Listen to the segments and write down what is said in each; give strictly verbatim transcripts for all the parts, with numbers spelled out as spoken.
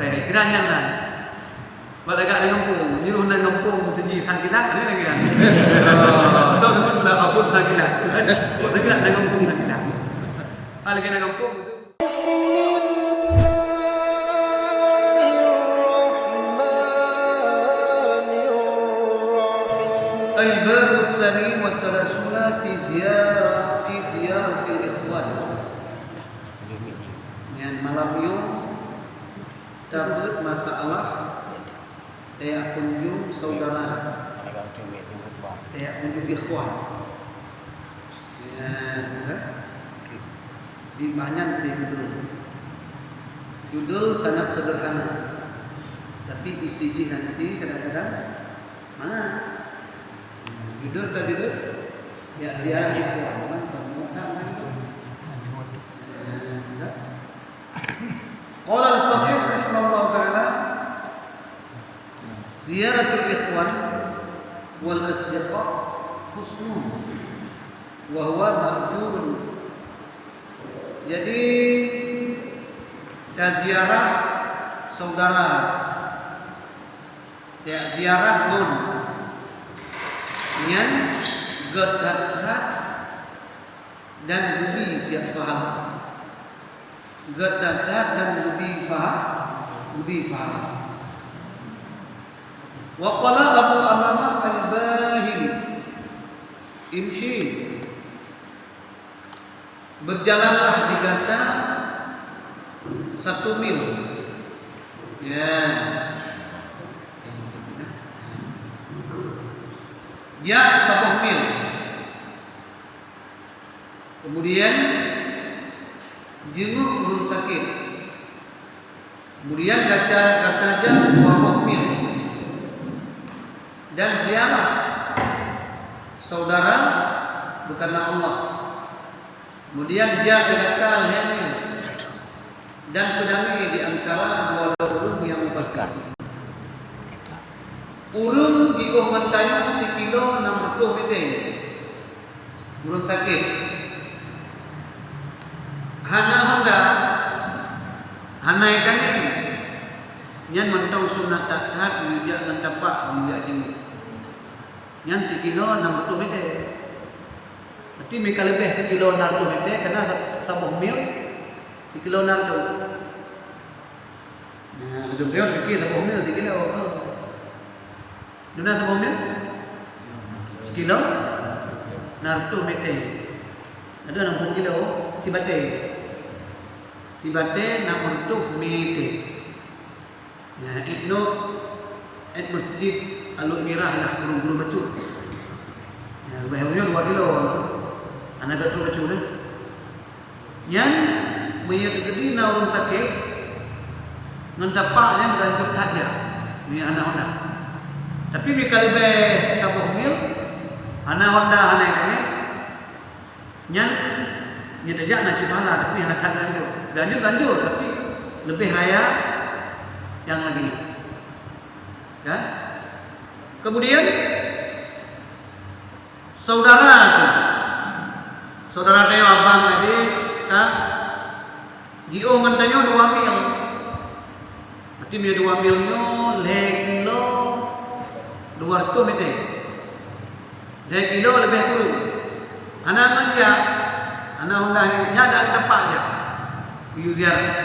Kiran nyan lah. Bak tagak na gampông, nyuruh na gampông siji sang kilat, ada lagi kan? So sebut lah abot sang kilat. Abot sang kilat na gampông sang kilat. Ah, lagi na gampông tu. بسم الله الرحمن الرحيم. الباب الثاني والثلاثون في زيارة، في زيارة الإخوان. Nyan malam nyoe tabeuet masalah tajak kunjung saudara, tajak kunjung ikhwan. Ya, di banyak di judul. Judul sangat sederhana, tapi isi jih nanti kadang-kadang mana? Judul ka judul, ya, ziarah ikhwan, kan? Kamu tak kan? Ya, enggak? Qala al-faqih rahimahullahu ta'ala, ziyaratul ikhwan wal asdiqa husnun wa huwa ma'jurun. Jadi, taziarah saudara, ya, ziarah ngon nyan gét that-that dan geubi siat pahala. Gét that-that dan geubi paha-, geubi pahala. Wa qala Abu Umamah Al-Bahili, imshi, berjalanlah di gata satu mil. Ya. Jak saboh mil. Kemudian, jenguk ureuëng sakit. Kemudian, gata, gata jak dua boh mil. Dan ziarah saudara bukanlah Allah. Kemudian, jak gata lhèe mil. Dan peudamé di antara dua ureuëng nyang mubaki. Ureuëng jiôh ngon tanyoe sikilo nam reutôh mètè. Ureuëng sakét. Hana honda, hana ié tangieng. Nyan mantong sunat that-that, geujak ngon tapak, geujak jenguk. Nyan sikilo nam reutôh mètè. Berarti meuka leubeh sikilo nam reutôh mètè, karena sa-, saboh mil sikilo nam reutôh. Nah, ladôm riwayat fikih saboh mil sikilo. Duna saboh mil? Sikilo? Nam reutôh mètè. Ada nam reutôh kilo, sibatèe. Sibatèe nam reutôh mètè. Ya, ék nyoe, ék masjid Alue Mirah lah, gurèe-gurèe bacut. Ya, leubeh nyoe dua kilo. Hana geutrôk bacut, eh. Nyan, meunyo teukeudi na ureuëng sakét, ngon tapak nyan ganjot that jak, meunyo hana honda. Tapi meuka leubeh saboh mil, hana honda, hana ié tangieng, nyan, nyan tajak na cit pahala, tapi hana that ganjot. Ganjot, ganjot, tapi leubeh raya nyang lagèe nyoe. Kan? Kemudian, saudara tu, saudara tanyoe abang, adék, ka jiôh ngon tanyoe dua mil. Berarti meunyo dua mil nyoe lhèe kilo dua reutôh mètè. Lhèe kilo leubeh kureueng. Hana ngon jak, hana honda, nyan dak di teumpat jak. Geuyue ziarah.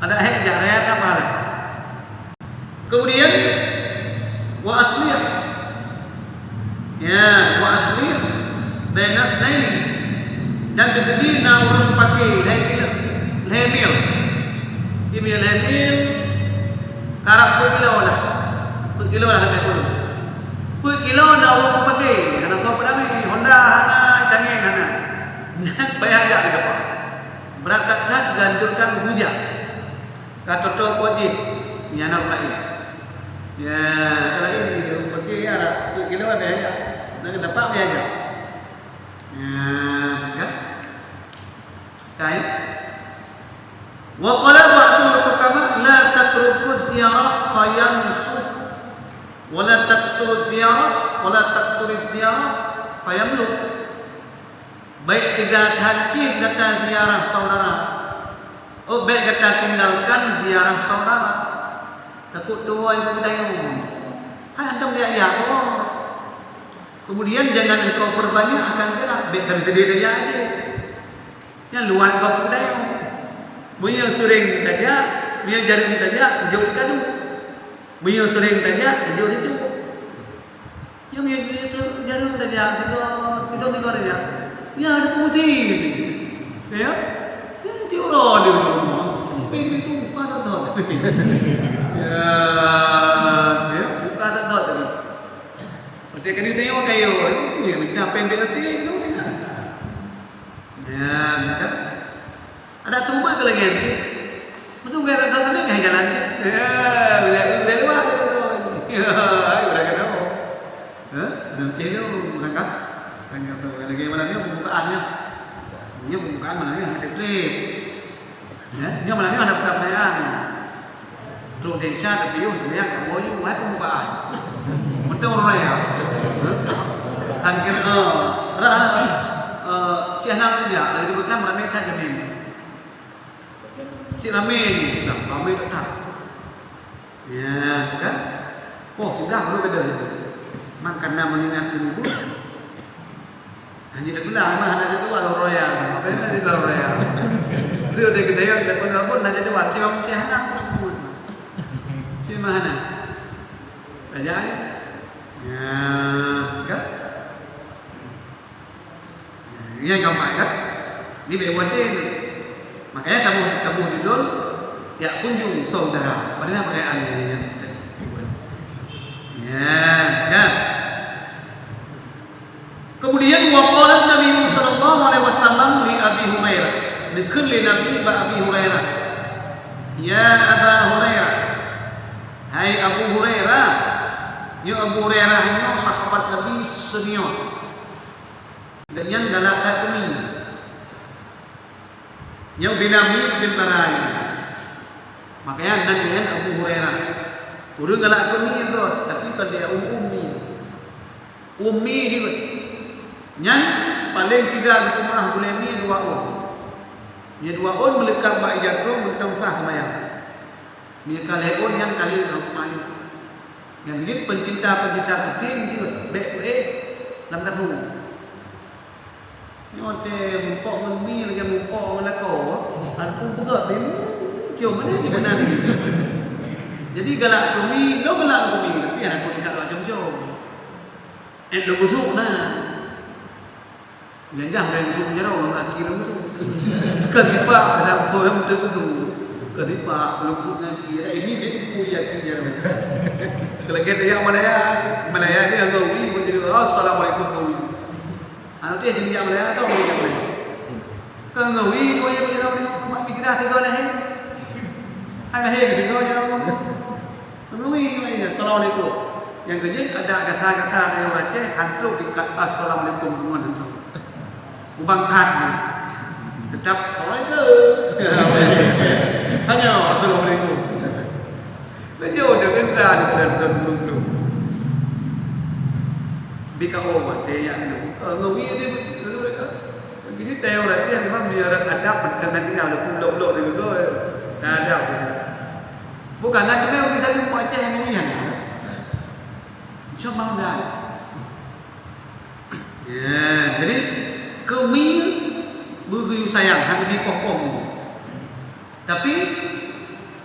Adak hék jak raya that pahala. Kemudian, wa aslih. Ya, wa aslih baina tsnaini. Dan teukeudi na ureuëng mupake lhèe kilo, lhèe mil. Di mil lhèe mil, karab peuet kilo lah. Peuet kilo lah sampai puluh. Peuet kilo na ureuëng mupake, hana soe peudamé, honda hana, tangieng hana. Nyan payah jak di depan. Brat that-that, ganjurkan geujak. Ka toto po jih, nyan na laén. Ya, ka laén di dalam paké ya, peuet kilo ada aja. Nak dapat be aja. Ya, kan? Kai. Wa qala ba'dul hukama, la tatruku ziyarah fayansu, wa la taksuru ziyarah, wa la taksuru ziyarah fayamlu. Baik teuga that cit gata ziarah saudara, Oh, bék gata tinggalkan ziarah saudara. Takut tuwoe bak geutanyoe. Hai hantom jak-jak tuwoe. Kemudian jangan engkau perbanyak akan ziarah. Bék ka meusidéh tajak cit. Nyan luwat gob geutanyoe. Meunyoe seuréng tajak, meunyoe jareueng tajak, jok di kadu. Meunyoe seuréng tajak, jok situ. Nyan meunyoe jareueng tajak, sigoe, sigoe, sigoe tajak. Nyan ada fungsi. Ya? Ya, di uroe dia. Peng itu buka tak tahu. Ya, ya, buka tak tahu tadi. Pasti kena tengok kayu. Ya, minta peng dia tu. Ya, minta. Ada cuba ke lagi tu? Masa bukan tak tahu tadi, dah jalan tu. Ya, bila, bila luar tu. Ya, ai, udah kata. Ha? Dah macam tu, berangkat. Berangkat sampai lagi malam ni pembukaan ya. Ini pembukaan malam ni, ada trip. Ya, ini malam ni ada pertanyaan. Trok desa tapi yuk, sebenarnya tak mau yuk, hai pembukaan. Betul orang raya. Ha? Sangkir, eh, ra-, eh, Cik Anam tu dia, lagi bukan ramai tak jamin. Cik ramai ni, dah ramai tak tak. Ya, kan? Oh, sudah baru kena situ. Man karena mengingat sungguh. Hanya dah pulang mah, hana jadwal roya. Apa yang jadwal roya? Sudah kita yang dah pun, pun nak jadwal. Cuma mesti hana pun. Cuma hana. Raja. Ya, kan? Nyang gampang kan? Ni bèk buat deh. Makanya taboh, taboh judul, "Jak kunjung saudara." Padahal perayaan ni, ni, ni. Ya, kan? Kemudian, wa qala Nabi sallallahu alaihi wasallam li Abi Hurairah. Neukheun lé Nabi bak Abi Hurairah, "Ya Aba Hurairah." Hai Abu Hurairah. Nyoe Abu Hurairah nyoe sahabat Nabi senior. Gobnyan galak that keu mi. Nyang bina mi di tentara nyan. Makanya nan nyan Abu Hurairah. Ureueng galak keu mi ya, tapi kon dia um-um mi. Um mi di nyan paling tidak geupeumurah gulai mi dua ôn. Nyan dua ôn meuleukat bak ija droe mantong sah seumayang. Meunyoe ka lhèe ôn nyan kali ngon manyup. Nyang jeuet peucinta-peucinta kucing jeuet bèk peuéh lam kasô. Nyoe teuh mupok ngon mi lagèe mupok ngon lakoe, han pun peugah bim cium mana di mana ni. Jadi galak keu mi, lo galak keu mi, tapi hana pun tingkat lo acom-com. Eh, lo busuk na. Nyang jah main musuh meunyoe ureueng laki lom tu. Ka tipak, ada apa yang betul tu. Ka tipak, belum musuh laki. Ada ini dia tipu laki dia. Kalau kita yang Malaya, Malaya ni agak wi, macam tu, "Assalamualaikum, Pak Wi." Anak dia jadi yang Malaya, tahu dia yang Malaya. Kau ngui, kau yang macam tu, mak pikiran segala, eh. Ada yang gitu, kau yang Ngui, ngui, assalamualaikum. Nyang keujeuet ada gasa-gasa dari ureueng Aceh, han trok tingkat assalamualaikum deungon hantom. Ubang that nyan. Tetap assalamualaikum. Hanya assalamualaikum. Beliau dah gendra di bulan tahun dua puluh. B K O mati ya ni. Ngui dia betul mereka. Jadi tayang ureueng Aceh memang biar adab, bukan nanti dah blok-blok dia tu. Dah adab. Bukan, na teuma bisa teupeu Aceh nyang umian. Insya Allah dah. Ya, jadi keu mi beugeuyue sayang, hana jipoh-poh mi. Tapi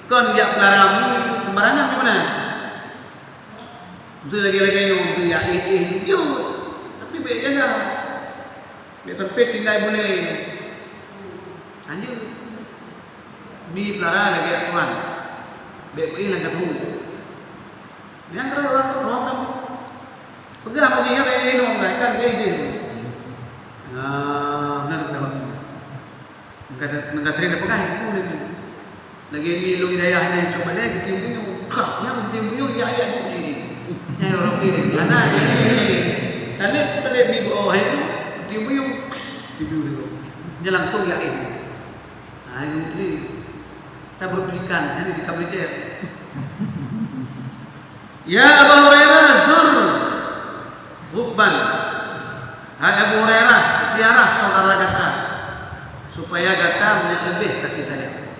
kon jak peulara mi sembarangan di mana? Mesti lagèe-lagèe nyoe, mesti jak éh-éh jeuet. Tapi bèk jaga. Bèk sampai tinggai bulèe. Lanjut. Mi peulara lagèe tuan. Bèk beuéh lam kasô. Nyang keurah ureueng, ureueng kamoe. Peugah bagi nyoe, eh, eh, nyoe, kan, eh, eh. Nah, benar, benar, benar. Engka, engka sering dah peugah, ibu ni. Lagi mi lôn hidayah ni, cuba deh, geutim buyueng. Kah, nyang geutim buyueng, ya, ya, ya, ya. Nyang orang ni, anak ni. Talib, talib mi bu, oh, hai tu. Geutim buyueng. Tidur tu. Dia langsung ya, eh. Ha, ini ni. Kita berpendidikan, ini di kabinet. Ya Abu Hurairah, zur hubban. Hai Abu Hurairah, ziarah saudara gata, supaya gata punya lebih kasih sayang.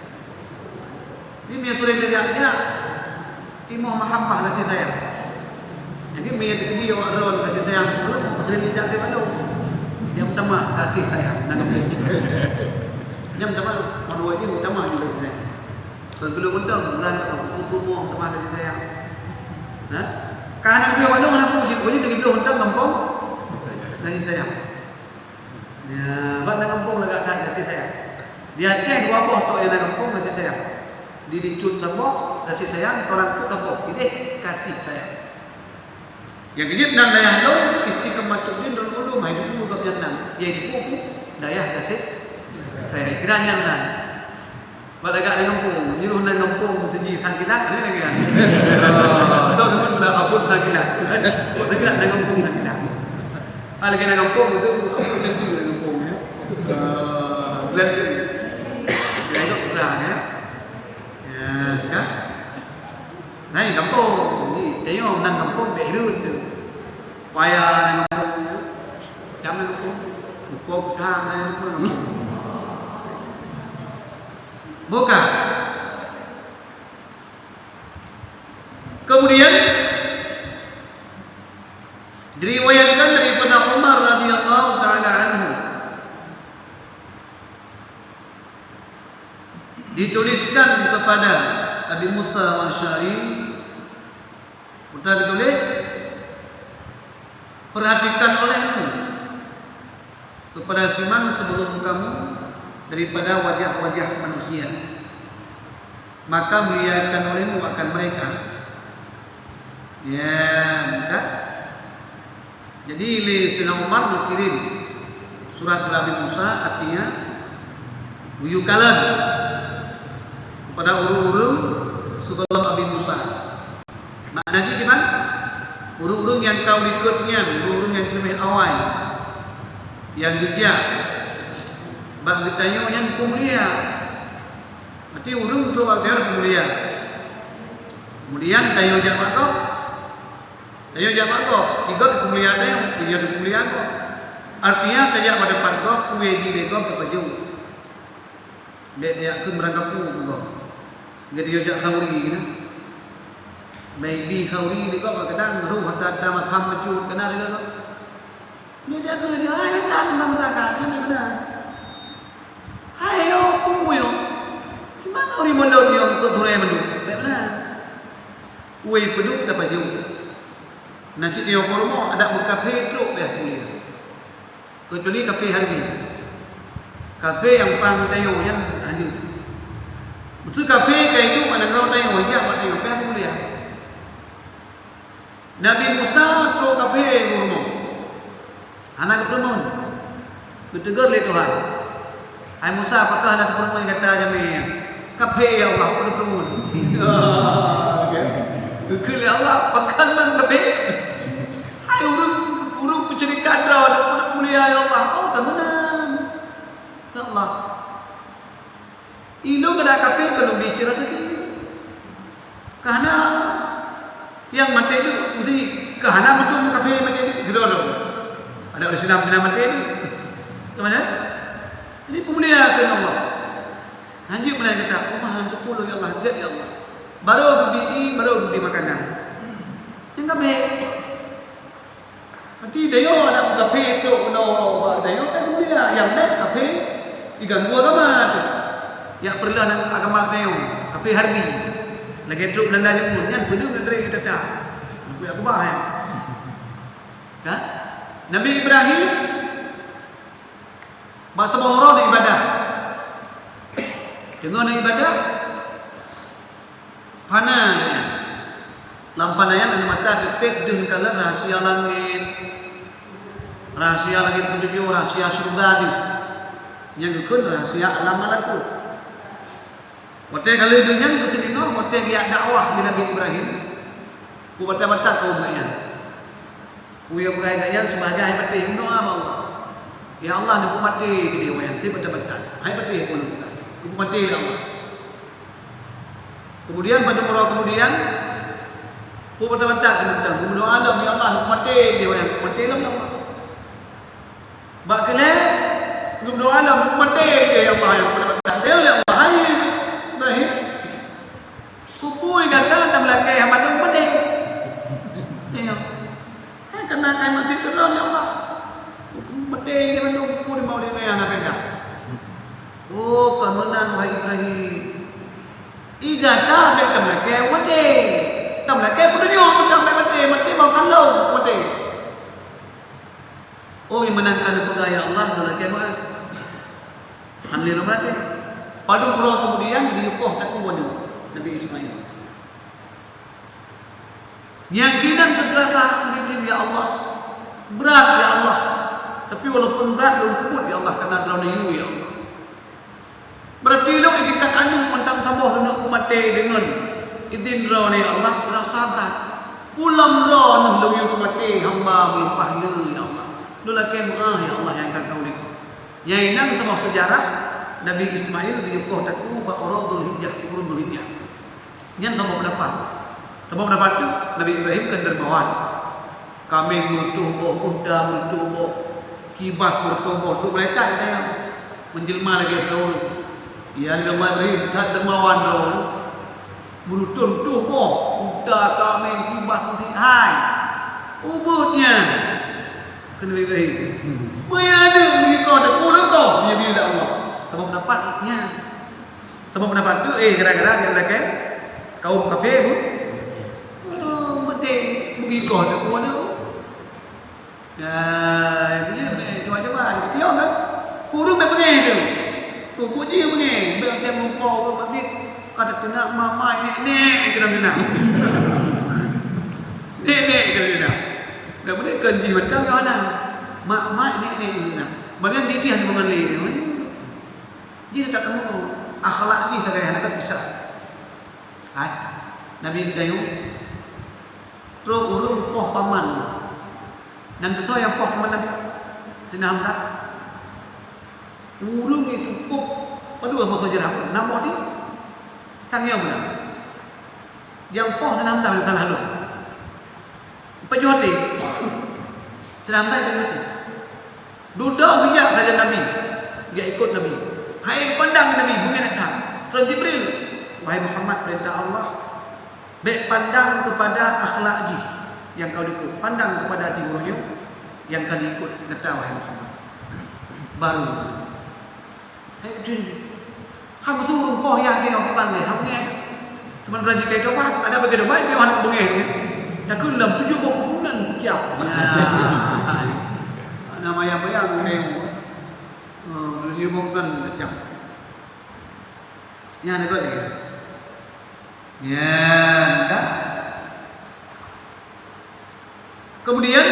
Jadi meunyoe sering tajak-jak, timoh mahabbah, kasih sayang. Jadi meunyoe teukeudi awak droe kasih sayang, sering tajak di balong. Nyang pertama kasih sayang, sangat. Nyang pertama, kedua ini utama juga kasih sayang. Sebelum itu bulan atau buku promo pertama kasih sayang. Nah, karena dia balong nak pusing, pokoknya dari belum tentang gampang kasih sayang. Ya, bak na gampông lagak that kasih sayang. Di Aceh dua boh tok nyang na gampông kasih sayang. Di Dicut saboh kasih sayang, Torangkot saboh. Ideh kasih sayang. Nyang keujeuet nan dayah lôn, Istiqamatuddin Darul Ulum, hai dipu gobnyan nan. Yai dipu dayah kasih sayang. Kira nyan nan. Bak lagak na gampông, nyuruh na gampông siji sangkilat, ada lagi kan? So sebut lah abon sangkilat. Oh, sangkilat na gampông sangkilat. Ah, lagi na gampông tu, abon lagi na gampông ya. Ah, bulan tu. Ya, itu perang ya. Ya, kan? Nah, gampông. Ni, tengok nan gampông bek hireuen tu. Paya na gampông ya. Macam na gampông. Gampông perang ya, gampông. Bukan. Kemudian diriwayatkan daripada Umar radhiyallahu taala anhu, dituliskan kepada Abi Musa Al-Asy'ari, udah ditulis, perhatikan olehmu kepada si man sebelum kamu daripada wajah-wajah manusia, maka muliakan olehmu akan mereka. Ya, kan? Jadi lé Saidina Umar geukirim surat kepada Abi Musa, artinya geuyue kalon kepada ureuëng-ureuëng sigohlom Abi Musa. Makna jih kiban? Ureuëng-ureuëng nyang ka likot nyan, ureuëng-ureuëng nyang leubeh awai, nyang geujak bak geutanyoe nyan peumulia. Berarti ureuëng trok bak geutanyoe peumulia. Kemudian tanyoe jak bak gob, tanyoe jak bak gob, di gob peumulia tanyoe, di gob peumulia gob. Artinya tajak bak teumpat gob, peue di gob teupajoh. Bék tajak keu meurangkapu keu gob. Geutanyoe jak khauri keunan. Maybe khauri di gob kadang roh ata-ata macam bacut keunan di gob. Dia jaga dia, hai, bisa aku nama zakat, dia benar. Hai, yo, pun yo. Gimana orang mondok dia untuk turai mandum? Baik benar. Wei peduk dapat jauh. Nasi dia pun rumah ada berkafe truk dah kuliah. Kecuali kafe harbi. Kafe yang pang tayo yang ada. Mesti kafe kayak itu mana kalau tayo yang pada yang pang kuliah. Nabi Musa trok kaphé u rumoh. Hana geupeurumoh. Geuteugor lé Tuhan, "Hai Musa, pakon hana teupeurumoh gata jamé nyan?" "Kaphé, ya Allah, pakon teupeurumoh." Geukheun lé Allah, "Pakon man kaphé? Hai ureuëng, ureuëng peuceurikat droe, ureuëng mulia, ya Allah." "Oh, ka meunan, ya Allah." Ilôn geudak kaphé keuneuk bri raseuki. Ka hana nyang maté duek, meusti ka hana mandum kaphé maté duek sidroe-droe. Ada ureuëng Islam pih na maté duek. Ka meunan? Jadi peumulia keu Allah. Hanjeuet meunan gata, "Oh, meuhan teupeu lôn ya Allah, gét ya Allah." Barô geubri ié, barô geubri makanan. Nyang kaphé. Berarti tanyoe aneuk kaphé trok keunoe bak tanyoe kan mulia, nyang bèk kaphé diganggu agama tu. Nyang peureulèe agama tanyoe, kaphé harbi. Lagèe trok Beulanda jameun nyan peudeueng Andre Tata. Buya keubah nyan. Kan? Nabi Ibrahim bak saboh uroe ibadah. Teungoh na ibadah, fana nyan. Lam fana nyan aneuk mata teupék deuh kalon rahasia langét. Rahasia langét peutujoh, rahasia syeuruga deuh. Nyang geukheun rahasia alam malakut. Watèe ka lheueh deuh nyan, keu siningoh watèe geujak dakwah lé Nabi Ibrahim, bak batat-batat kawôm gobnyan. Peue nyang peugah gobnyan, seubahjah hai patéh, meudoa bak Allah. "Ya Allah, neupeu maté keudéh wayang, teuh batat-batat. Hai patéh, ulôn peugah, neupeu maté lé Allah." Kemudian, padum uroe kemudian, bak batat-batat keuneuk, meudoa lom, "Ya Allah, neupeu maté keudéh wayang, neupeu maté lom, ya Allah." Bak keulhèe, geumeudoa lom, "Maté, ya Allah, nyang peureulèe maté." "Ya Allah, hai Ibrahim, Eh, ini mandum pun mau dengan ayah nak pegang. Oh, ka meunan, wahai Ibrahim. Ih gata bèk tameulakèe watèe. Tameulakèe peudunyong, meunan bèk watèe, watèe bang salong watèe. Oh, nyang meunan ka neupeugah, "Ya Allah, lôn lakèe meu'ah." Hana lé lôn lakèe. Padum uroe keumudian, geuyue poh takue aneuk Nabi Ismail. Nyang kinan teupeurasa, "Ya Allah, brat, ya Allah." Tapi walaupun brat, lôn peubuet, ya Allah, karena Droeneuh yue, ya Allah. Berarti lôn iktikat aneuk mantong saboh lôn keu maté deungon idhin Droeneuh, ya Allah, rasa brat. Ulôn Droeneuh lôn yue keu maté hamba meuleupah le, ya Allah. Lôn lakèe meu'ah, ya Allah, nyang ka Kau likot. Nyan inan saboh seujarah Nabi Ismail geuyue poh takue bak uroe Dzulhijjah, sikureueng Dzulhijjah. Nyan saboh peundapat. Saboh peundapat tu, Nabi Ibrahim kan dermawan. Kaméng meureutôh boh, unta meureutôh boh, kibas meureutôh boh, trok malaikat geutanyoe. Menjelma lagèe sidroe ureueng. Ya, Nabi Allah Ibrahim, that dermawan droe. Meureutôh-reutôh boh, unta, kaméng, kibas, meusi hai. Ubeuet nyan. Kheun Nabi Ibrahim. Meunyo aneuk meuikot, ureueng koh, ya, bila Allah. Saboh peundapat nyan. Saboh peundapat tu, eh, gara-gara nyang lakèe kaum kafé bu-, oh, meuté beugikoh teuh keu aneuk. Ya, beujeuet, cuba-cuba, tiong kan? Kureueng bèk beungèh tu. Tu, buet jih beungèh. Bèk watèe meurumpok ureueng masjid, ka teunak mak-mak, nèk-nèk, keu teunak. Nèk-nèk, keu teunak. Dak beudé kan jih mantong, ya, nah. Mak-mak, nèk-nèk, keu teunak. Bagian jih, jih hana deungon lé, dia. Jih that tameungon, akhlak jih sagai hana bisa. Hai, Nabi geutanyong, trok ureueng poh paman. Nan teusoe nyang poh paman Nabi? Saidina Hamzah. Ureueng nyang cukôp, padum boh sejarah, nam boh di? Sang nyoe meunan. Nyang poh Saidina Hamzah, salah lôn. Pajoh até. Saidina Hamzah pajoh até. Dudoe geujak sajan Nabi, geujak ikot Nabi. Hai geupandang Nabi, beungèh that. Kheun Jibril, "Wahai Muhammad, peurintah Allah, bèk pandang keupada akhlak jih nyang ka likot, pandang keupada jih uroe nyoe nyang ka likot gata, wahai Muhammad." Baru. Hai udin. Ham su ureueng poh yah nyoe kiban lé, ham ngieng. Sementara jih kai tobat, ada bagi tobat, piôh aneuk beungèh nyoe. Takheun lom tujoh boh buleuen kucap. Nah. Ana mayang-mayang ngieng. Oh, tujoh boh buleuen kucap. Nyan ada lagi. Nyan, kan? Kemudian,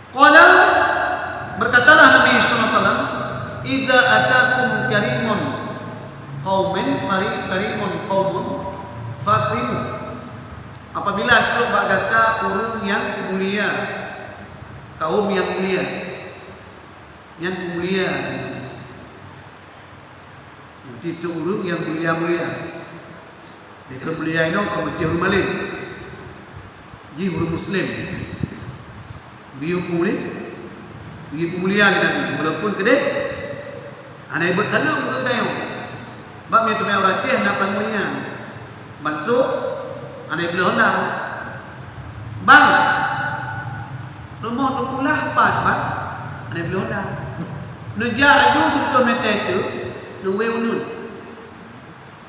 qala, berkatalah Nabi sallallahu alaihi wasallam, "Idza atakum karimun qaumin, kari-, karimun qaumun, fakrimuh." Apabila trok bak gata ureueng nyang mulia, kaum nyang mulia, nyan peumulia. Nanti trok ureueng nyang mulia-mulia. Di keumuliaan nyoe ka beujih ureueng malém. Jih ureueng muslim. Geuyue peumulia, geuyue peumulia lé Nabi, walaupun keudeh hana ibeuet saleuem keu geutanyoe. Bak meunyoe teuma ureueng Aceh na peungoh nyan. Bantuk hana ibeuet honda. Bang, rumoh Teungku Lah pat, Bang? Hana ibeuet honda. Neujak aju sireutôh meter teuk, neuwèe uneun.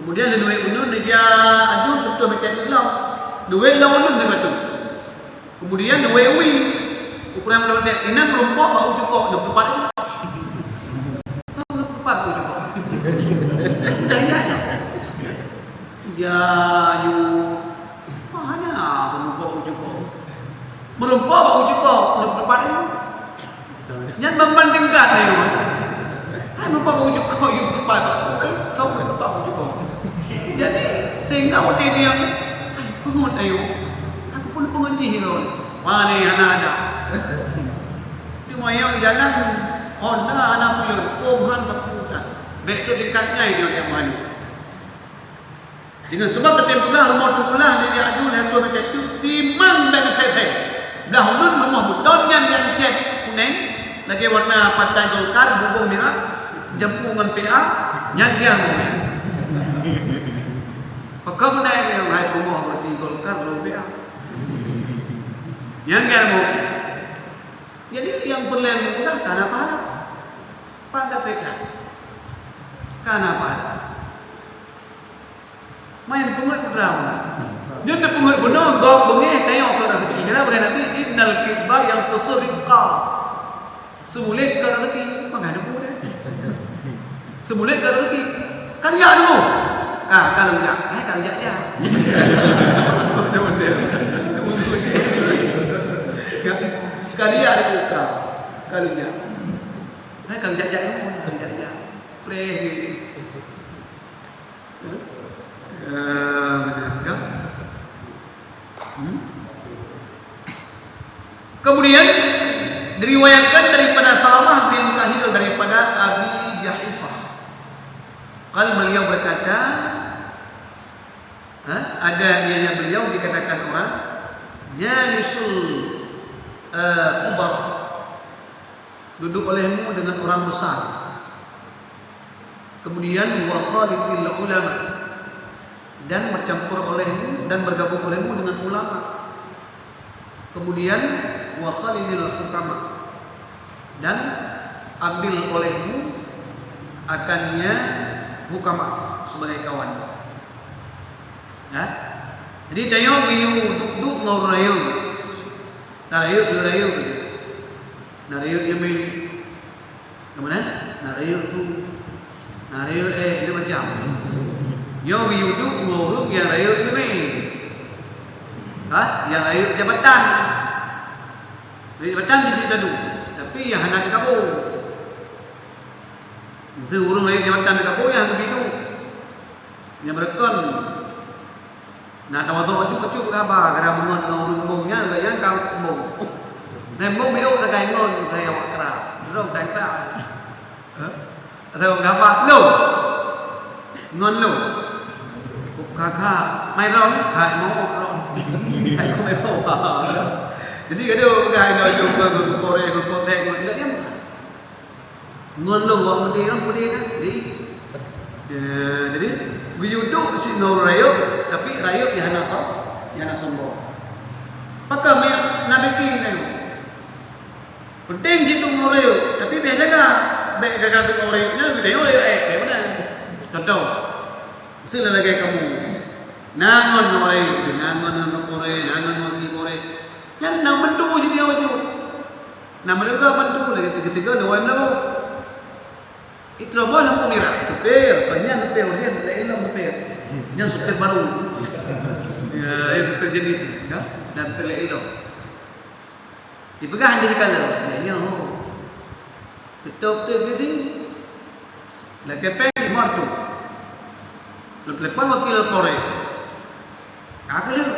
Kemudian lheueh neuwèe uneun, neujak aju sireutôh meter teuk lom. Neuwèe lom uneun nibak tu. Kemudian neuwèe wie. Ukuran meudeh inan meurumpok bak u cukok, dua puluh empat. Dua puluh empat u cukok. Dah ingat tak? Ya, yu. Mana meurumpok u cukok? Meurumpok bak u cukok, dua puluh empat. Nyan membandingkan ayo. Hai, meurumpok bak u cukok, dua puluh empat. Sok meurumpok bak u cukok. Jadi, sehingga watèe dia, hai, peungeut ayo. Aku pun peungeut jih lôn. Wah, ni hana ada. Cuma nyang jalan Honda hana peuleueh, pom han sapeue tan. Bèk tu tingkat nyan nyang, nyang malu. Dengan sebab teutem peugah rumoh Teungku Lah, neujak aju lhèe reutôh meter teuk, timang bèk meuthèe-thèe. Blah uneun rumoh beutôn nyan nyang cèt kunèng, lagèe warna Partai Golkar, bubông mirah, jampu ngon P A, nyan dia rumoh nyan. Pakon beuna nyang hai rumoh berarti Golkar lôn piah. Nyang kan mau. Jadi nyang peureulèe mudah kana pahala. Pan ka teuka. Kana pahala. Main peungeut putra. Nyan teupeungeut bunoe gob beungéh tanyoe keu raseuki. Kenapa kata Nabi, "Innal kidba yanqusu rizqa." Seumuléh ka raseuki, maka ada mudah. Seumuléh ka raseuki. Kan ya dulu. Ka, ka lôn jak. Eh, ka lôn jak ya. Kan ya dulu ka. Ka lôn jak. Eh, ka lôn jak, jak dulu. Ka lôn jak ya. Preh. Eh, benar kan? Hmm? Kemudian diriwayatkan daripada Salamah bin Kahil daripada Abi Jahifah. Qal, beliau berkata, ha, ada ianya beliau dikatakan orang jalisul, eh, kubar, duduk olehmu dengan orang besar. Kemudian wa khalidil ulama, dan bercampur olehmu dan bergabung olehmu dengan ulama. Kemudian wa khalidil hukama, dan ambil olehmu akannya hukama sebagai kawan. Ya. Jadi tanyoe geuyue duek-duek ngon ureueng rayeuk. Nah, rayeuk, rayeuk. Nah, rayeuk nyeumé. Nyang mana? Nah, rayeuk su. Nah, rayeuk, eh, lheueh macam. Nyoe geuyue duek ngon ureueng nyang rayeuk ileumèe. Ha? Nyang rayeuk jabatan. Rayeuk jabatan cit-cit tadu. Tapi nyang hana teukapo. Meusé ureueng rayeuk jabatan teukapo, nyang hana geubi duek. Nyang beureukan. Na tawadhu bacut-bacut keu haba, gara meungon ngon ureueng embong nyan, gobnyan ka embong. Nyan embong milék sagai ngon, sagai awak kra. Droe dan kra. Hah? Asai ureueng haba, "Lôn." Ngon lôn. Ka, ka. Mai droe, ka, mau droe. Hai, kau mai droe. Jadi, kada peugah inoe jumpa ngon Kapolres, ngon Polsek, ngon, enggak, dia Ngon lôn wak meudeh, lôn peudeh na. Jadi, ya, jadi, geuyue duek cit ngon ureueng rayeuk, tapi rayeuk nyang hana som-, nyang hana sombong. Pakon meunan na bikin nyan. Penting cit duek ngon ureueng rayeuk, tapi bèk jaga. Bèk jaga duek ngon ureueng rayeuk nyan, geudeh ureueng rayeuk, eh, bèk meunan. Contoh, miseu lagèe kamoe. Na ngon ureueng rayeuk, na ngon, ngon ureueng, na ngon, ngon ureueng. Nyan na bantu cit nyoe bacut. Na meureuga bantu lagèe tiga-tiga lewat meulalu. Iteurobos lampu mirah, supir, kon nyan supir, dia lé ilong supir. Nyan supir baru. Ya, ya supir jeunit, ya. Dan supir lé ilong. Dipeugah hana dikalon, ya nyoe. Stop tu di sini. Lakèe péng lima reutôh. Lôn telepon wakil Polres. Ka keuh.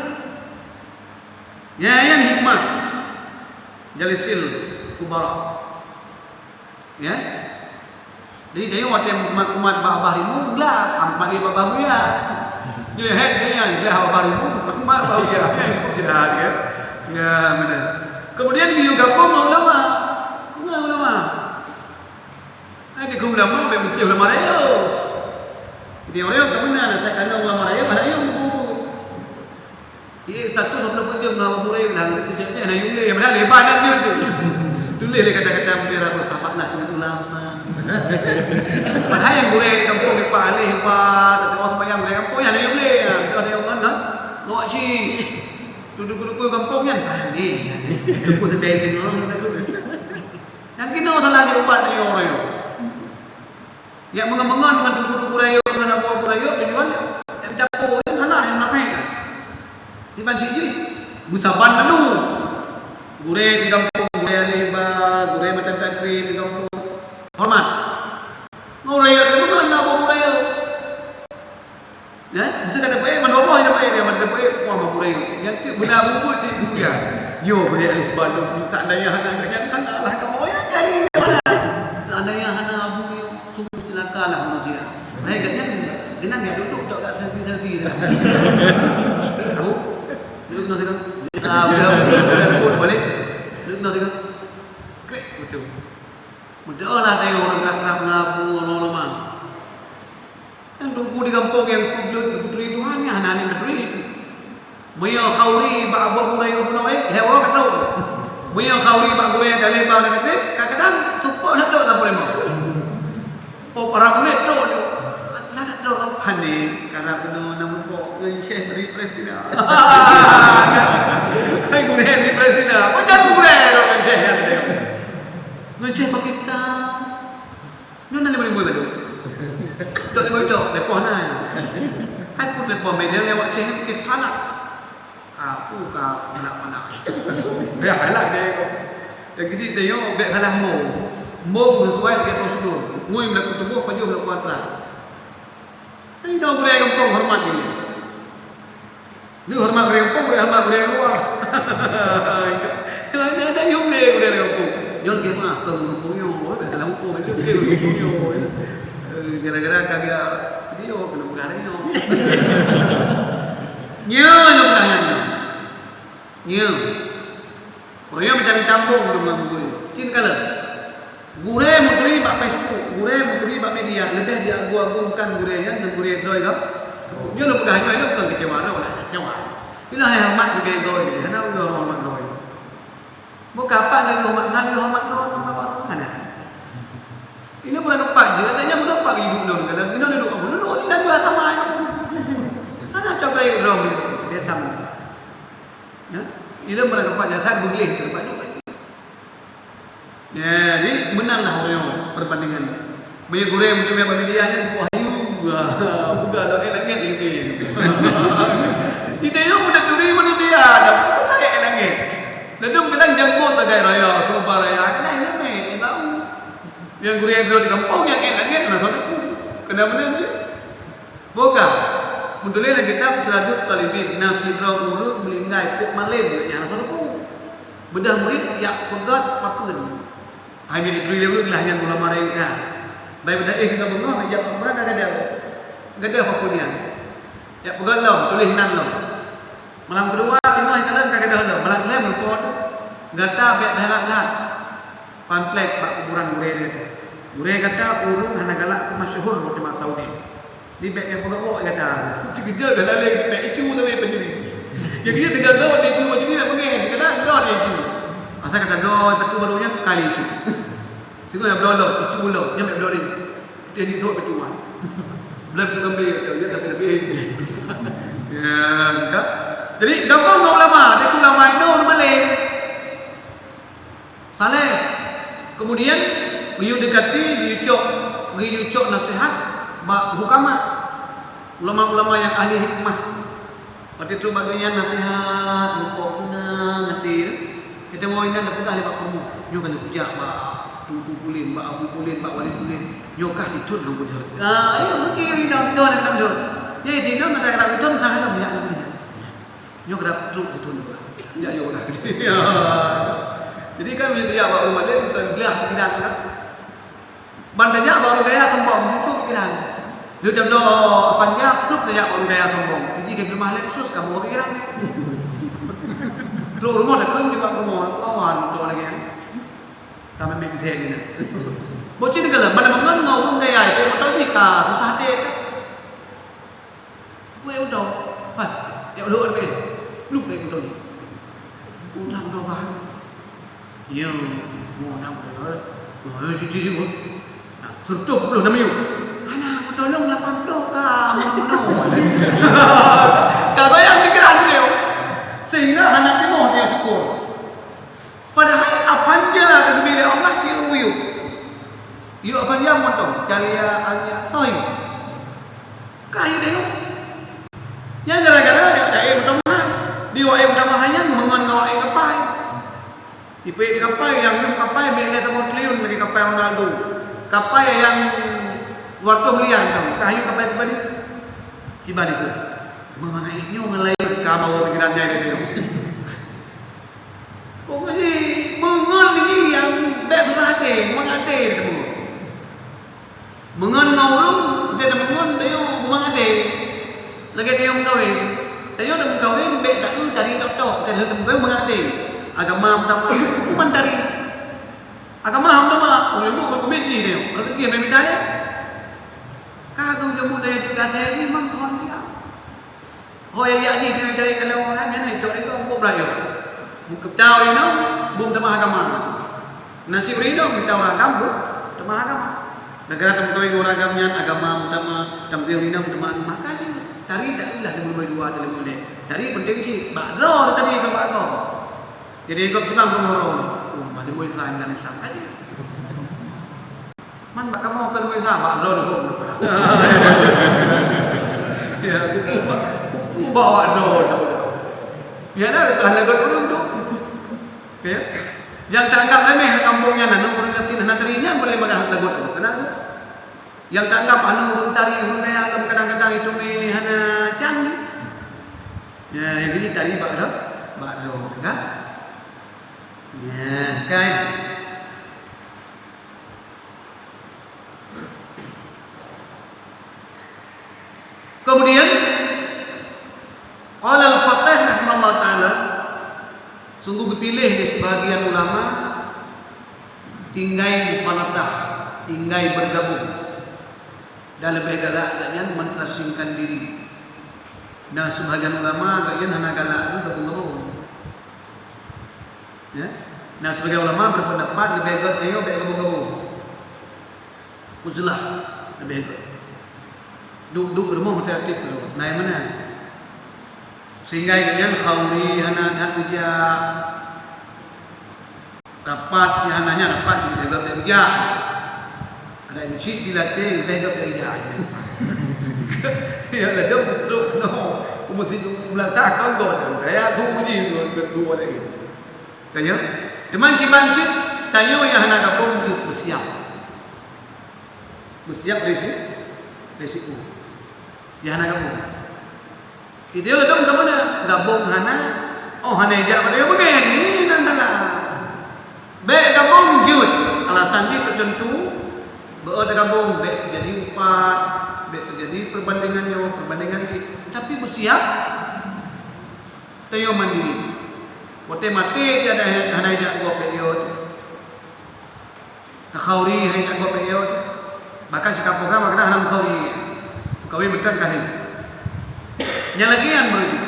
Ya, nyan hikmah. Jalisil kubara. Ya. Jadi, tanyoe watèe umat-umat bak babah rimueng, gleh, umat di babah buya. Nyoe hèk nyan, gleh babah rimueng, umat babah buya. Ya, itu jelas, ya. Ya, benar. Kemudian, geuyue gabong ngon ulama. Ngon ulama. Nah, di ulama, bèk meucue ulama rayeuk. Di rayeuk ka meunan, asai ka ngon ulama rayeuk, hana yum bubu. Ié satu sampoe peujeuet ngon Abu Hurairah, ngon Abu Hurairah, na yum lé, padahal leubeh na jeuet tu. Tuléh lé kata-kata mutiara bersahabat lah dengan ulama. Padahal nyang gurèe di kampung hebat, ahli hebat, ada orang sembahyang gurèe kampung, na yum lé, ya. Ada orang ngon, ha? Ngok cit. Tu duku-duku kampung nyan, ahli, ya. Duku sedai tu, ngon, ngon, ngon. Nyang keunoe salah diubat nyoe. Nyang meungon-meungon ngon teungku-teungku rayeuk, ngon abu-abu rayeuk, tujuan nyang campur nyan hana nyang ramè kan. Iban cit jih, beusaban lalu. Gurèe di gampông, gurèe Alèh Ba, gurèe Matan Takrim di gampông. Hormat. Ngon rayeuk, meungon ngon abu-abu rayeuk. Ya, mesti kata baik, mana Allah yang baik dia, mana baik, wah, mampu rayeuk. Yang tu beuna bubu cik buya. Yo, boleh alih balum, seandainya hana, yang hana lah kamu, ya, cari mana. Seandainya hana abu, yo, sungguh celaka lah manusia. Baik, kan, yang, genang ya, duduk, duduk kat selfie-selfie dah. Abu, duduk nasi kan? Ah, udah, udah, udah, udah, balik. Duduk nasi kan? Klik, betul. Betul lah, tengok orang kerap-kerap ngabu, orang lemah. Kan Teungku di gampông nyang peubleuet geuturi Tuhan nyan hana aneuk geuturi. Meunyoe khauri bak buet gurée nyang bunoe, lhée uroe ka trok. Meunyoe khauri bak gurée nyang dalem bak aneuk, kadang-kadang seupôt na trok lam puléh mo. Pop arah menit trok nyoe. Nah, trok pane, karab bunoe na mupok ngon Syekh Mari Palestina. Hai gurée di Palestina, pajan gurée trok ngon Syekh nyan teuh. Ngon Syekh Pakistan. Nyoe na lima ribu laju. Tok lima ribu, lepoh na. Hai pun lepoh meja lewat ceng ke salah. Aku ka nak mana. Ya, halak dia. Yang kecil dia, bek salah mo. Mo sesuai dengan prosedur. Ngui melaku tubuh, pajoh melaku atra. Ini dong gurée gampông hormat ini. Ni hormat gurée gampông, gurée hormat gurée luwa. Ada, ada nyum deh gurée gampông. Nyon ke mah, ke gampông nyoe, oh, biasa lah gampông, itu ke gampông nyoe. Eh, gara-gara kagak dia kena pegang lagi nyoe. Nyoe, nyoe pegang nyoe. Nyoe. Ureueng nyang mencari tambong deungon gurée. Cit kalon. Gurée meuturi bak Facebook, gurée meuturi bak media, leubeh diagung-agungkan gurée nyan ngon gurée droe gam. Nyoe lôn peugah nyoe, nyoe bukan kecewa droe, lah kecewa. Inilah yang hormat gurée droe, hana ureueng hormat droe. Bukan apa lagi hormat, lagi hormat droe, hormat droe, hana. Ini bukan tempat je, katanya bukan tempat hidup lôn, kadang ini duduk, duduk ni dah dua sama. Hana coba droe, biasa. Ya? Ilmu pada tempat jasad, beugléh pada tempat duduk. Ya, jadi menanglah orang perbandingan. Banyak gurée untuk yang media ni, wah, yu, bukan langit-langit ini. Kita yang mudah turi manusia, dah percaya langit. Lalu kadang janggut tajak raya, coba raya, kena ini, ini bau. Yang gurée yang di kampung, yang langit, nah, satu. Kena benar je. Boh ka, meutuléh lam kitab Sirajut Thalibin, na sidroe ureueng meuninggai peuet malem geuh nyan rasa teupeu. Beudôh murit jak peugöt papeuen. Hai, meunyoe geuturi lé ureueng lah nyan ulama rayeuk na. Bai beudôh éh tinggai beungoh, jak peugöt ka gadôh. Gadôh papeuen nyan. Jak peugöt lom, tuléh nan lom. Malam keudua, singoh kalon ka gadôh lom. Malam keulhèe meulumpoe. Gata bèk that-that. Pamflet bak kuburan gurée gata. Gurée gata ureueng hana galak keu masyhur watèe mat Saudi. Di bèk nyang peugah gata. Sikeujeuet gata lé bèk icu tapi pancuri. Nyang keuneuk teuga goe watèe icu pancuri nak peungéh, kadang goe watèe icu. Asai gata goe batu baru nyan kali icu. Singoh nyang bloe lom, icu lom, nyan bèk bloe lé. Dia ni thok batu wan. Bloe batu kambing, dia tapi tapi. Ya, kan? Jadi gampông ngon ulama, dia tu ulama itu malém. Saleh. Kemudian, geuyue dekati, geuyue cok, geuyue cok naseuhat bak hukama, ulama-ulama nyang ahli hikmah. Watèe trok bak geuhnyan naseuhat, mupok seunang até. Kita mau ingat dah peugah lé bak peurumoh. Nyoe ka lheueh kujak bak Teungku Pulen, bak Abu Pulen, bak Wali Pulen. Nyoe kah sithon nyang beudhôt. Ah, ayo sikiri dong sithon nyang beudhôt. Nyoe sithon ada kena beudhôt, salah dong, ya, beudhôt. Nyoe keudap trok sithon juga. Jak yoh lah. Jadi kan bila dia bak ureueng malém bukan belah pikiran kan. Ban tajak bak ureueng kaya sombong, itu pikiran. Dia jam dua, apan jam, trok tajak bak ureueng kaya sombong. Jadi ke rumah Lexus kamu pikiran. Trok rumah dah kan juga rumah, kawan tu lagi kan. Kami ambil kisah ni. Bocor ni kalau mana mengenal ureueng kaya itu, motor ni ka susah hati. Wei, udah. Hai, ya, lu ada. Lu kayak udah ni. Udah, udah, bah. Ya, mau nak, udah. Wah, ya, cuci juga. Nah, seratus dua puluh nama you. Anak, tolong lapan puluh ka, mau, mau. Kau bayang pikiran dia. Sehingga anak timoh dia syukur. Padahai apanja ka geubri lé Allah cit uyuek. Yue apanja mantong, calia, anyak, soe. Ka yue deungoe. Nyan gara-gara jak, jak ék meutamah. Di wak ék meutamah nyan meungon ngon wak ék kapai. Ipeuék di kapai nyang nyoe kapai milék saboh triliun lagèe kapai Ronaldo. Kapai nyang dua ratus miliar tau. Ka yue kapai pribadi. Kiban itu. Meungon ngon ék nyoe ngon laén ka bawa pikiran jai dari nyoe. Pokok jih, meungon jih nyang bèk susah até, mangat até teumeungon. Meungon ngon ureueng, watèe tameungon, tanyoe mangat até. Lagèe tanyoe meukawen. Tanyoe tameukawén, bèk taeu tari tok-tok, watèe tameukawén mangat até. Agama peutama, huköman tari. Agama hana peutama, ureueng buet keumiet jih tanyoe. Raseuki hana mita lé. Ka geuh jeuet buet tanyoe Asai imam kon dia. Ho ya ya ni dia dari kalau orang ni cok itu buku belajar. Buku tahu ini bum teumah agama. Nasib rinong mita uragam tu, teumah agama. Gara-gara tameukawen ngon uragam nyan, agama meutamah, tameukawen rinong meutamah agama. Maka jih, tari tak ilah lima dua dalam mulai. Tari penting cit, bak droe tadi ke bak droe. Jadi, ikut imam ke moro. Oh, mana boleh salah dengan Islam tadi. Man bak kamoe ke boleh salah, bak droe tu. Ya, aku bak, aku bak droe tu. Ya dah, hana got ureueng tu. Ya. Nyang taanggap remeh di kampung nyan, aneuk ureueng gasien hana tari nyan boleh peugah lagu tu. Kenapa? Nyang taanggap aneuk ureueng tari, ureueng kaya lom kadang-kadang itu meh hana can. Ya, yang ini tari bak dah, bak dah, kan? Ya, kan? Kemudian, qala al-faqih rahimahullah taala, sungguh geupiléh lé sibahagian ulama tinggai mukhalatah, tinggai bergabung, dan leubeh galak gobnyan menterasingkan diri. Dan sibahagian ulama gobnyan hana galak gabung-gabung. Ya. Nah, sebagai ulama berpendapat leubeh gét nyoe bèk gabung-gabung. Uzlah leubeh gét. Duek-duek rumoh meuaktif dulu. Nah, yang mana? Sehingga nyan khauri hana that ujak. Rapat si hana nyan rapat si leubeh gét bèk ujak. Ada yang cit dilatih leubeh gét bèk ujak. Ya, ladom trok no. Umur siku belasah kan gét. Saya suruh je ketua lagi. Tanyoe, teuma kiban cit, tanyoe nyang hana gabong jeuet beusiap. Beusiap risiko. Risiko. Nyang hana gabong. Itu ladom gabong hana. Gabong hana. Oh, hana jak pada yang beugèt. Ini nan salah. Bèk gabong jeuet. Alasan jih tertentu. Beu gabong, bèk terjadi upat, bèk terjadi perbandingan nyoe, perbandingan jih. Tapi beusiap. Tanyoe mandiri. Watèe maté tiada hana jak gob bèk yot. Takhauri hana jak gob bèk yot. Bahkan sikap program kadang hana mukhauri. Kawin beutang kali. Nyang lagèe nyan beureuti.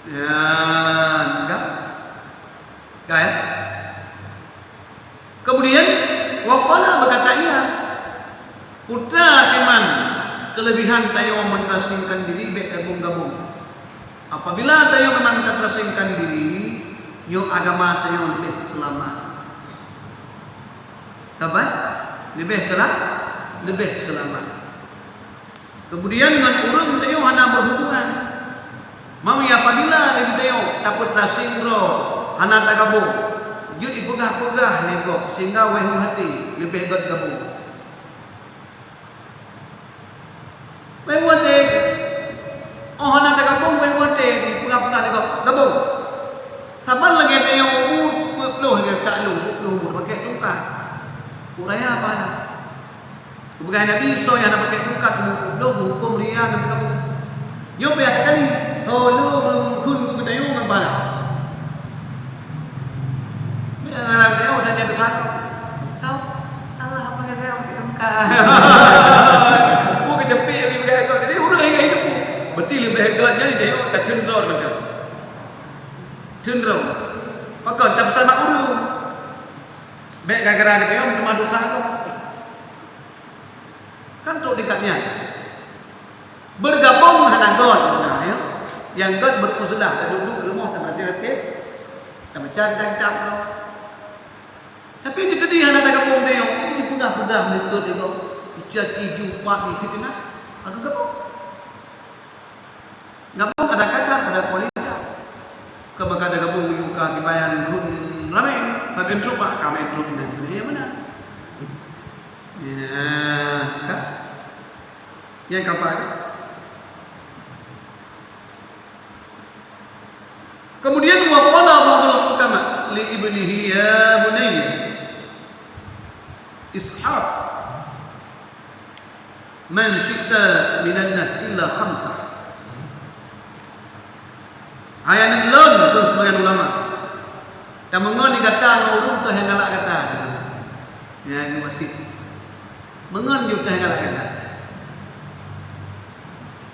Ya, enggak. Enggak ya? Kemudian, wa qala, berkata ia, putra teuma kelebihan tanyoe menterasingkan diri bèk gabong-gabong. Apabila tanyoe memang taterasingkan diri, nyoe agama tanyoe leubeh seulamat. Kaban? Leubeh seula-, leubeh seulamat. Kemudian ngon ureueng tanyoe hana berhubungan. Mawi apabila lé geutanyoe tapeutrasing droe hana tagabong, jeuet jipeugah-peugah lé gob sehingga wéh u até leubeh gét gabong. Wéh u até, oh hana tagabong, wéh u até jipeugah-peugah lé gob, gabong. Saban lagèe tanyoe umu peuet ploh lagèe taklông, peuet ploh umu tapakèk tungkat. Uraya pahala. Geupeugah Nabi, soe nyang hana pakai tungkat umu peuet ploh, geuhuköm ria ngon teugabu. Nyoe payah takali, soe le meureunkun geutanyoe ngon bala. Nyan na geutanyoe tanya dosa. Soe? Allah, apa ngon saya pakai tungkat? Peue keuceupék lagi peugah keu. Jadi ureueng ingat hidup. Berarti leubeh gét nyan tanyoe tateun droe mantong. Teun droe. Pakon tapeusalah ureueng. Bèk gara-gara geutanyoe teuma dosa keu. Kan trok dikat nyan. Bergabong hana gét, nah, ya. Nyang gét beruzlah, taduek-duek rumoh, tabaca, tabaca kitab-kitab. Tapi dikeudi hana tagabong deungon, eh, jipeugah-peugah meukeue deungon. Icat iju, pat, icut ina. Aku gabong. Gabong ada kadar, ada kualitas. Ka bak ada gabong uju ka dibayang gun ramé, tapi trok bak ka main trok nyan. Ini yang mana? Ya, kan? Yang keempat. Kemudian wa qala ba'dul hukama li ibnihi, "Ya bunayya, ishab man syi'ta minan nas illa khamsa." Hai aneuk lôn, kheun sebagian ulama, tameungon di gata ngon ureueng toh nyang galak gata. Ya, nyoe wasiet. Meungon di gata nyang galak gata.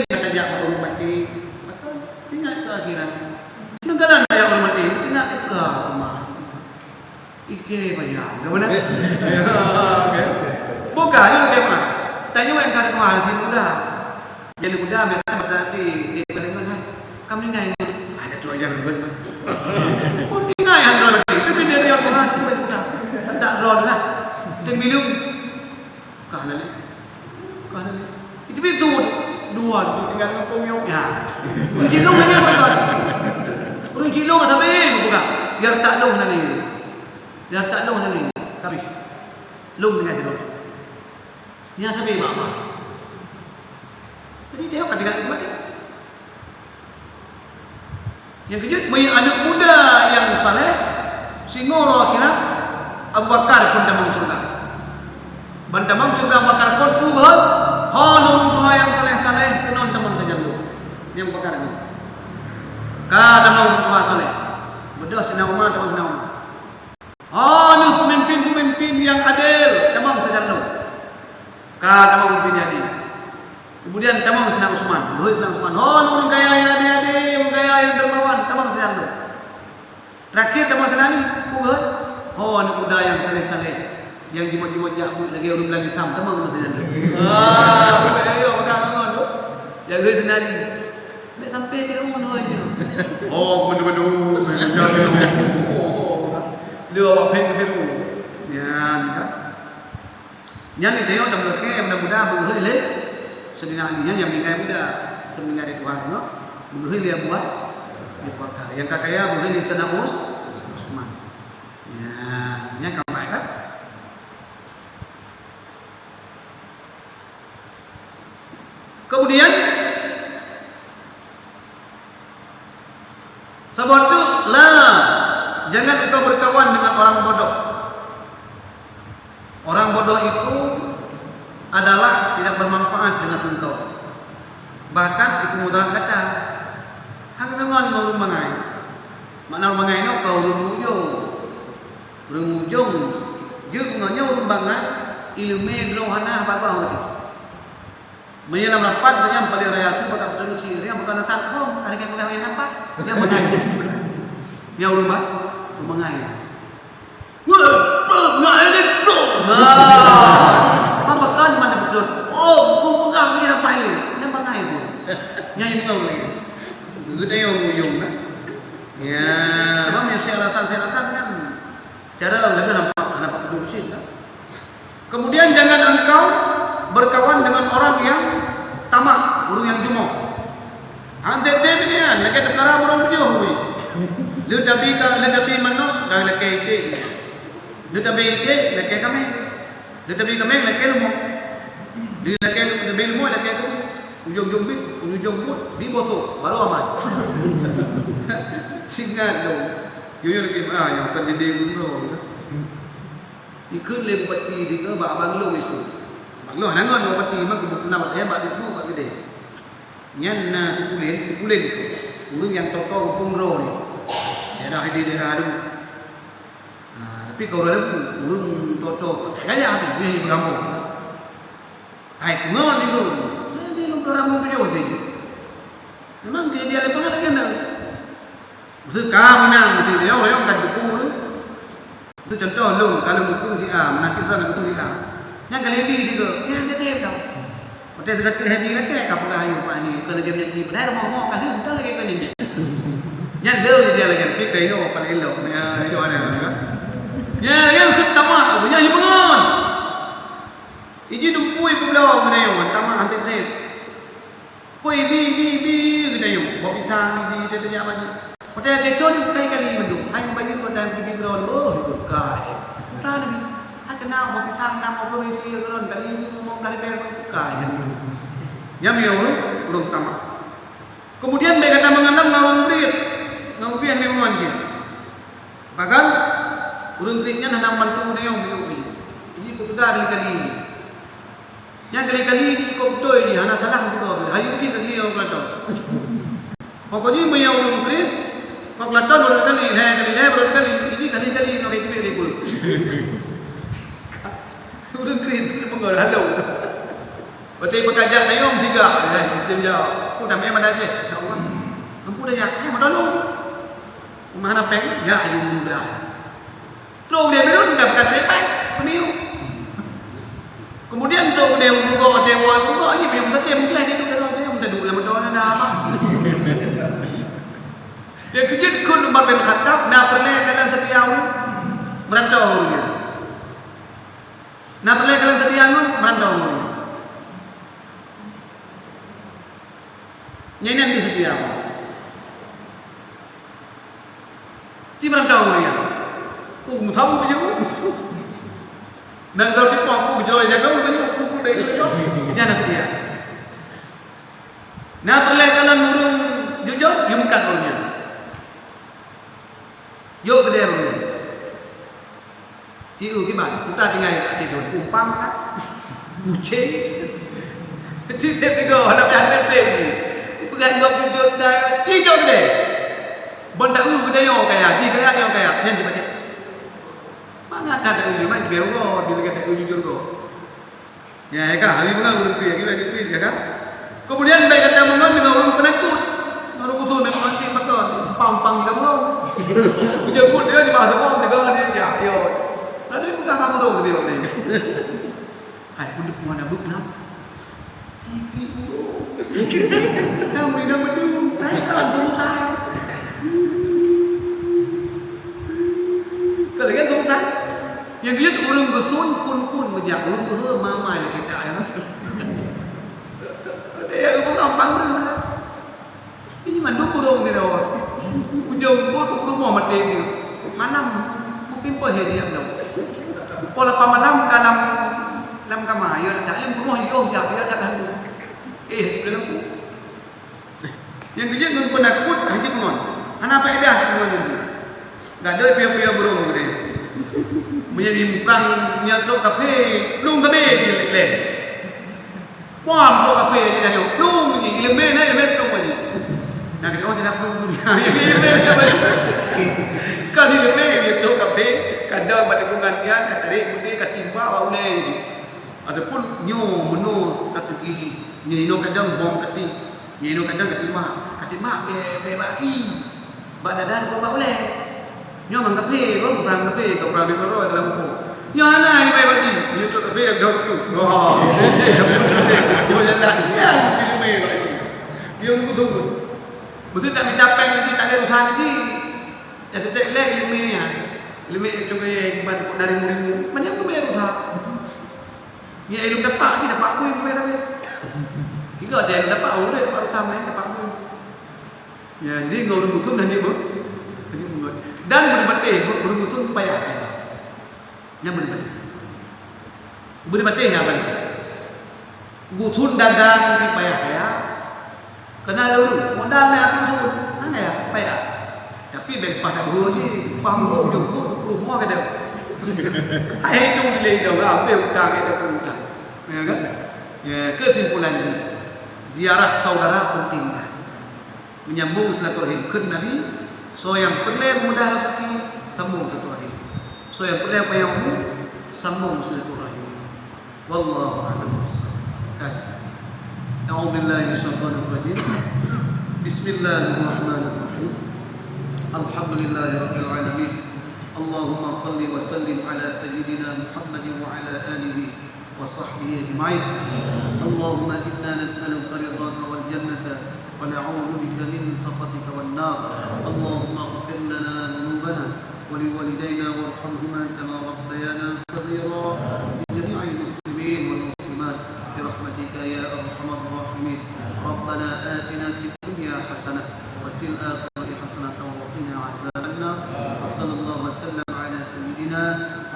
Seuring ka tajak bak ureueng maté, maka teuingat keu akhirat. Sigohlom tajak bak ureueng maté, teuingat teuka teuma. Ikei payah, ka beuna? Bukan, nyoe ka meu'ah. Tanyoe nyang ka teuka hana sinoe muda. Jadi muda biasa berarti dia kena dengar, hai. Kamu ni ngai ngai. Ada tu aja ribet. Pun tinggal yang dua lagi. Tapi dia dia Tuhan, bukan kita. Tak ada roh lah. Dia minum. Kah lagi. Kah lagi. Itu pintu. Dua. lôn hana lé. Nyang tak lôn hana lé. Tapi lôn tinggai sidroe. Nyang sabe bak Allah. Jadi dia akan tinggal nikmat dia. Nyang keujeuet, meunyoe aneuk muda nyang saleh, singoh uroe akhirat, Abu Bakar kon tamong syeuruga. Ban tamong syeuruga Abu Bakar kon peue geuhôi, ho ureueng tuha nyang saleh-saleh keunoe tamong sajan lôn. Nyang Abu Bakar nyoe. Ka tamong ureueng tuha saleh. Beudôh Saidina Umar, tamong Saidina Umar. Ho peumimpin-peumimpin nyang adil, tamong sajan lôn. Ka tamong peumimpin nyang adil. Kemudian tamong Saidina Utsman. Geuhôi Saidina Utsman. Ho ureueng kaya nyang adil-adil, ureueng kaya nyang dermawan, tamong sajan lôn. Terakhir tamong Saidina Ali. Peue geuhôi? Ho aneuk muda nyang saleh-saleh, nyang jimat-jimat jak buet lagèe ureueng beulang isam, tamong sajan lôn. Ah, buet ayo pegang ngon tu. Nyang geuhôi Saidina Ali. Bèk sampai Firaun hôi nyoe. Oh, meudu-meudu. Lé awak phèn keu Firaun. Nyan, kan? Nyan geutanyoe tameulakèe mudah-mudahan beugeuhôi lé Saidina Ali nyan nyang meuninggai muda. Seuninggai di Tuhan nyoe beugeuhôi lé Abu Bakar. Nyang ka kaya beugeuhôi lé Saidina Us-, Utsman. Nyan, nyan ka baik, kan? Kemudian, saboh teuk, la, jangan engkau berkawan dengan orang bodoh. Orang bodoh itu adalah tidak bermanfaat dengan engkau. Bahkan itu mudarat gata. Hana deungon ngon ureueng bangai. Makna ureueng bangai nyoe ka ureueng ujong. Ureueng ujong, jeuet ngon nyoe ureueng bangai, ileumèe droe hana babah ureueng. Meunyoe lam rapat, nyan paléng raya su, bak peuteungeut si, nyan bukan rasa, oh, ada yang pegang yang nampak, nyan bangai. Nyan ureueng ba-, ureueng bangai. Weh, bangai ni tu. Nah, apa kan mana betul? Oh, bukan pegang ni apa ini? Nyan bangai pun. Nyan ini orang ni. Begitu yang ujong kan. Ya, memang si alasan-si alasan kan. Cara lebih nampak, nampak duduk sini kan. Kemudian jangan engkau berkawan dengan orang yang tamak, ureueng nyang jumoe. Han tém-tém nyan, lagèe teupeukara barô bujoh weh. Lheueh tabi ka, lheueh tabi manok, ka lakèe iték. Lheueh tabi iték, lakèe kaméng. Lheueh tabi kaméng, lakèe leumo. Lheueh lakèe leumo, tabi leumo, lakèe keu ujong-ujong bit, ujong buet, di bosok, barô aman. Singat lom. Yo, yo, lagi, ah, nyang akan jadi gubernur. Ikheun lé bupati sigoe bak abang lôn itu. Abang lôn hana ngon bupati, memang keubetulan bak dia bak duek-duek bak keudè. Nyan na si Pulen, si Pulen itu. Ureueng nyang toto geupeueng droe ni. Daerah di daerah adu. Nah, tapi kalau ada ureueng toto, gaya tu, dia yang berambung. Hai, ngon itu. Nah, dia lom orang mau beliau ni. Memang kejadian lain pernah lagi dah. Mesti ka meunang, mesti dia orang kan dukung tu. Mesti contoh lôn, kalau dukung si A, meunan cit droe dukung si A. Nyang kali B juga, nyang tetep tau. Watèe sudah tu happy lagi, ka peugah ayu Pak ni, kena dia menyanyi. Padahal rumah-rumah ka lheueh, tak lagi kali ni. Nyan lôn jadi lagi, tapi kain orang paling elok, ya, itu ada, ya. Ya, ya, keu tamak, punya hiburan. Iji dumpui pulau, mana yang tamak, hantai-hantai. Pui bi, bi, bi, geutanyoe. Boh pisang bi, teuh teuh nyan baju. Watèe teucon, kai kali mandum. Hai bayu watèe bi, bi keudroe, oh, itu ka. Entah nabi. Hai kena boh pisang, na boh polisi, keudroe kali, mau belah ribèe, ka. Nyan ureueng, ureueng tamak. Kemudian, bèk gata meugalak ngon ureueng kriet, ngon ureueng nyang ngon jih. Bahkan, ureueng kriet nyan hana bantu geutanyoe miyueb jih. Jih kupeugah kali-kali. Nyan kali-kali jikôb beutôi jih, hana salah meusigoe. Hayu jih kali nyang peulato. Pokok jih meunyoe ureueng kriet, kôb peulato baru kali, lhèe kali, lhèe baru kali, jih kali-kali nyoe kali keubiet lé peue. Ureueng kriet tu peugah halo. Watèe peukajak dayong tiga, ya, tim jawab. Ku damai mana jih, insya Allah. Ampu dah jak, eh, madalong. Mana peng, ya, ayu muda. Trok dia belum dah bukan terima, pemiu. Kemudian trok dia gugok, dia woi gugok, ini punya pusat dia mungkin dia duduk dalam dia, minta dulu lama tahun ada apa. Yang kejut kun Umar bin Khattab, na pernah jalan setia ureueng, merantau ureueng. Na pernah jalan setia ureueng, merantau ureueng. Nyan nyan di setia. Si merantau ureueng. Oh, meusamu beu jeuet. Nang ka sipah, oh, jroh jaga, oh, oh, oh, oh, oh. Nyan na seudia. Na peureulèe kalon ureueng jujur, yue meukat ureueng nyan. Jok keudè ureueng nyan. Siu kiban, uta tinggai akhé thôn, umpang kan? Kucing. Tiep-tiep tigo, hana payah treb-treb. Peugah gob jujur, dah, ci jok keudè. Ban taeu keudè nyoe kaya, ci kaya nyoe kaya, nyan ci pakai. Mangat that taeu jujur, man, biar gob, bila kata taeu jujur gob. Ya, ya kan? Habis peugah ureueng keu, ya kan? Kemudian, bèk gata meungon deungon ureueng peunakot. Ureueng khusyuk memang cit pakon, umpang-umpang jika burông. Ujeut buet dia di bawah seumong, tegur dia, ya, yo. Lalu dia peugah bak burông tadi, bak dia. Hai, pun dia peugah nak buet kenapa? Kiki burông. Kamu indah bedu, hai, kan, susah. Kalau kan susah. Nyang geujeuet ureueng geusun phôn-phôn meujak, ureueng geuhôi mamai lagèe that nyan. Ada nyang geupeugah bangga. Ini mandum burông sidroe. Ujong buet u rumoh maté nyoe. Malam meupimpôh hai riap nyoe. Poh lapan malam ka lam, lam kama, ya taklim rumoh yoh jak, biasa kan tu. Eh, dalam tu. Nyang keujeuet ngon peunakot, hana jipeungon. Hana faedah jipeungon nyan. Gadôh piôh-piôh burông geude. Meunyoe jimuprang nyan trok kaphé, plueng kaphé jilèe. Pom trok kaphé jilèe, plueng ji, ileumèe na ileumèe plueng ji. Nah, keudroe sida plueng dunia. Ileumèe na. Kan ileumèe jilèe trok kaphé, kadang bak tikungan nyan, ka tarek beudé, ka timba bak ulèe ji. Ataupun nyoe meunoe strategi jih. Nyoe inoe kadang bom kati. Nyoe inoe kadang katimbak. Katimbak bèe, bèe bak aki. Bak dada ataupun bak ulèe. Nyoe ngon kaphé, bang, perang kaphé, keu perang di Toro dalam buku. Nyoe hana ni bèe bak aki. Nyoe trok kaphé dak dok tu. Wah. Nyoe jalan. Nyan filem bak aki. Nyoe buku tu. Mesti tak minta pèng lagi, tak ada usaha lagi. Ya, tetek lé ileumèe nyan. Ileumèe cuba ban dari murim. Banyak tu bayar usaha. Ya, ilum dapat lagi, dapat bui, bui, bui. Tiga ada yang dapat, orang dapat usaha main, dapat bui. Ya, jadi ngon ureueng geuthon hana beu-, hana beungon. Dan beureumaté, beureueng geuthon payah kaya. Nyan beureumaté. Beureumaté nyan apa ni? Geuthon dagang di payah kaya. Kena lurus. Modal na aku tu. Hana ya, payah. Tapi bèk pah tak guru sih. Pah guru jemput ke rumah kata. Hai itu dilai dah, habis utang kita pun utang. Ya kan? Ya, kesimpulan ni, ziarah saudara penting. Menyambung silaturahim. Kheun Nabi, soe nyang peureulèe meumudah raseuki, sambong silaturahim. Soe nyang peureulèe panyang umu, sambong silaturahim. Wallahu a'lam bissawab. Kan? A'udzubillahi minasyaitonirrajim. Bismillahirrahmanirrahim. Alhamdulillahirabbil alamin. Allahumma shalli wa sallim ala sayyidina Muhammadin wa ala alihi وصحبه أجمعين. اللهم إنا نسألك رضاك والجنة ونعوذ بك من سخطك والنار. اللهم اغفر لنا ذنوبنا ولوالدينا وارحمهما كما ربيانا صغيرا، ولجميع المسلمين والمسلمات برحمتك يا أرحم الراحمين. ربنا آتنا في الدنيا حسنة وفي الآخرة حسنة وقنا عذاب النار. وصلى الله وسلم على سيدنا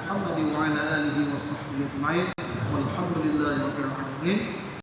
محمد وعلى آله وصحبه أجمعين. والحمد لله رب العالمين.